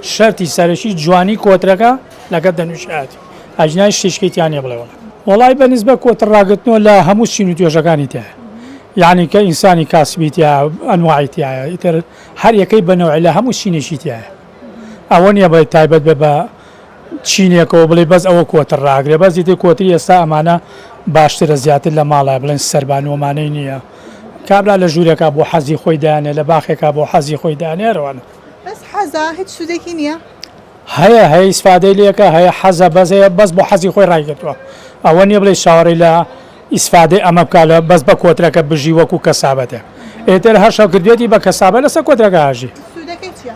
شەرتی سەرەکی جوانی کۆترەکە لەگەڵ دەنووشایەتی ئەگینا هیچ شتێکی تیا نیە بڵێ وەڵا. وەڵای بە نسبەت کۆتر ڕاگرتنەوە لە هەموو چین و توێژەکانی تیایە یانی کە ئینسانی کاسبی تیایە ئەنواعی تیایە ئیتر هەر یەکەی بە نەوعی لە هەموو چینێکی تیایە ئەوە نیە بڵێ تایبەت بێ بە چینێکەوە بڵێ بەس ئەوە کۆتر ڕاگرێ بەس ئیتر کۆتری ئێستا ئەمانە باشترە زیاتر لە ماڵە بڵێن سەربانوەمانەی نییە کابرا لە ژوورێکا بۆ حەزی خۆی دانێ لە باخێکا بۆ حەزی خۆی دانێ هەروانە. بەس حەزە هیچ سوودێکی نییە؟ هەیە هەیە ئیسفادەی لێکە هەیە حەزە بەس هەیە بەس بۆ حەزی خۆی ڕایگرتووە ئەوە نییە بڵێ چاوەڕێی لە ئیسفادەی ئەمە بکا لە بەس بە کۆترەکە بژی وەکو کەسابەتێک ئیتر هەشە کردوێتی بە کەسابە لەسەر کۆترەکە ئەژی. سوودەکەی چییە؟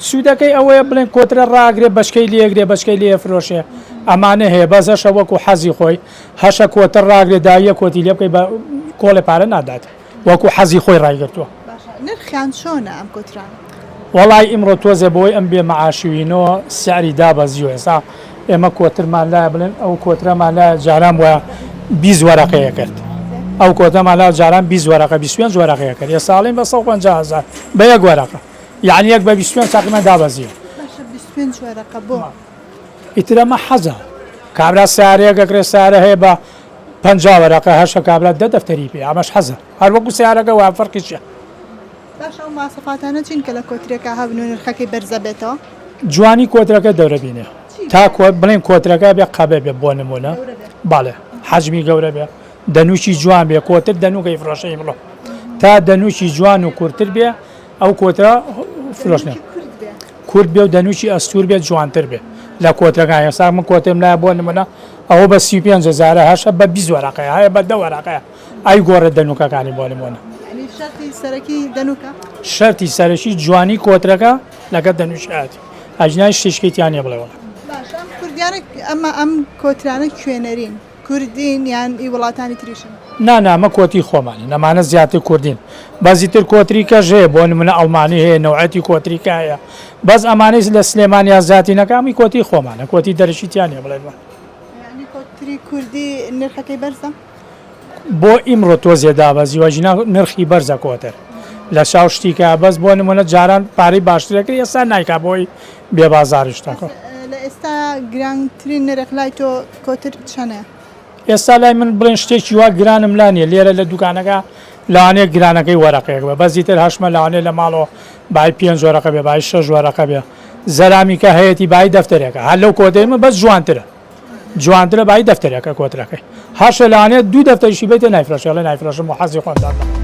سوودەکەی ئەوەیە بڵێن کۆترە ڕاگرێ بەچکەی لێگرێ بەچکەی لێ فرۆشێ ئەمانە هەیە بەس هەشە وەکو حەزی خۆی هەشە کۆتر ڕاگرێ داییە کۆتی لێ بکەی بە کۆڵێ پارە نادات. وەکو حەزی خۆی ڕایگرتووە. باشە نرخیان چۆنە ئەم کۆترانە؟ وەڵای ئیمڕۆ تۆزێ بەوەی ئەم بێ مەعاشیوینۆ سعری دابەزیوە ئێستا ئێمە کۆترمان لایە بڵێن ئەو کۆترەمان لایە جاران وایە 20 وەرەقەیە کرد ئەو کۆتەمان لا جاران 20 وەرەقە 25 وەرەقەیە کرد ئێستا ئەڵێن بە 150 هەزار بە یەک وەرەقە یعنی یەک بە 25 تقریبا دابەزیوە. باشە 25 وەرەقە بۆ؟ ئیتر ئەمە حەزە کابرا سەیارەیەک ئەکرێ سەیارە هەیە بە 50 وەرەقە هەشە کابرا دە دەفتەری پێ ئەمەش حەزە هەر وەکو سەیارەکە وایە فەرقی چیە؟ باشە ئەو مواسەفاتانە چین کە لە کۆترێکا هەبن و نرخەکەی بەرزەبێتەوە؟ جوانی کۆترەکە دەورە بینێ تا بڵێن کۆترەکە بێ قەبە بێ بۆ نمونە بەڵێ حەجمی گەورە بێ دەنوکی جوان بێ کۆتر دەنوکەی فرۆشەی بڵۆ تا دەنوکی جوان و کورتر بێ ئەو کۆترە فرۆشنە کورت بێ و دەنوکی ئەستور بێت جوانتر بێ لە کۆترەکان ئێستا من کۆترم لایە بۆ نمونە ئەوە بە 35 هەزارە هەشە بە 20 وەرەقەیە هەیە بە دە وەرەقەیە ئەی گۆڕێت دەنوکەکانی بۆ نمونە یعنی شەرتی سەرەکی دەنوکە؟ شەرتی سەرەکی جوانی کۆترەکە لەگەڵ دەنوکیاتی ئەگینا هیچ شتێکی تیا نیە بڵێ وەڵا. باشە ئەم کوردیانە ئەمە ئەم کۆترانە کوێنەرین کوردین یان ئی وڵاتانی تریشن؟ نا نا ئەمە کۆتری خۆمانن ئەمانە زیاتر کوردین بەس ئیتر کۆتری کەش هەیە بۆ نمونە ئەڵمانی هەیە نەوعەتی کۆتری کە هەیە بەس ئەمانەی لە سلێمانیا زیاتینەکە ئەمی کۆتری خۆمانە کۆتری دەرەکی تیا نیە بڵێن یانی کۆتری کوردی نرخەکەی بەرزە؟ بۆ ئیمڕۆ تۆزێ دابەزیوە ژینا نرخی بەرزە کۆتر لە چاو شتیکە بەس بۆ نمونە جاران پارەی باشترە کرد ئێستا نایکا بۆی بێ بازاڕی شتەکە. لە ئێستا گرانترین نرخ لای تۆ کۆتر چەنە؟ ئێستا لای من بڵێن شتێکی وا گرانم لا نیە لێرە لە دوکانەکە لەوانەیە گرانەکەی وەرەقەیەک بێ بەس ئیتر هەشمە لەوانەیە لە ماڵەوە بای پێنج وەرەقە بێ بای شەش وەرەقە بێ زەرامیکە هەیەتی بای دەفتەرێکە هەر لەو کۆتەی من بەس جوانترە. جوانترە بایی دەفتەرێکە کۆترەکەی هەشە لەوانەیە دوو دەفتەریشی بەیتێ نایفرۆشێ ئەڵێ نایفرۆشم و حەزی خۆم دادەم.